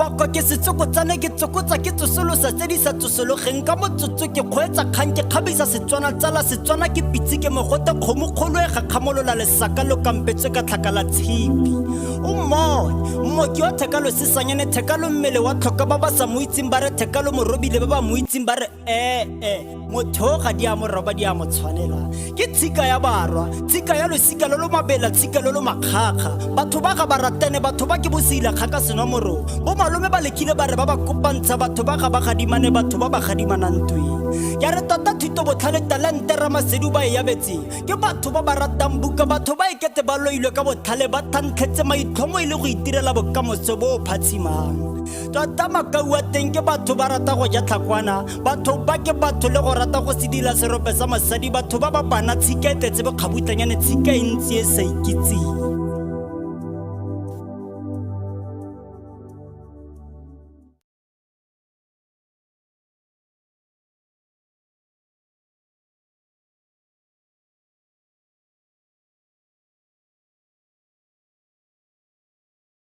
Poko ke setsokotsane ke tsokotsa ke tsosolosa tse di sa tsosologeng ka motsotso ke kgweetsa kgang ke kgabisa Setswana tsala Setswana ke pitse ke mogote kgomo kgolo e gakgamolola lesaka lo kampetswe ka tlhaka la tshipi o mmone mmoki wa thekalo sesanyane thekalo mmele wa tlhoka ba ba sa mo itseng ba re thekalo morobile ba ba mo itseng ba re ee motho ga di a mo roba di a mo tshwanela ke tshika ya barwa tshika ya losika lo lo mabela tshika lo lo makgakga batho ba ga ba ratene batho ba ke bosila kgaka senwa moro bo malome ba lekile ba re ba ba kopantsha batho ba ga ba gadimane batho ba ba gadimanang ntweng ya re tota thuto botlhale talente ramasedu ba e yabetseng ke batho ba ba ratang buka batho ba ekete ba loilwe ka botlhale ba thantlhetse maitlhomo e le go itirela bokamoso bo phatshimang Tota makau a teng ke batho ba rata go ja tlhakwana, batho ba ke batho le go rata go sedila serope sa mosadi, batho ba ba bana tshika e tletse bokgabutlanyane tshika e ntsi e sa ikitseng.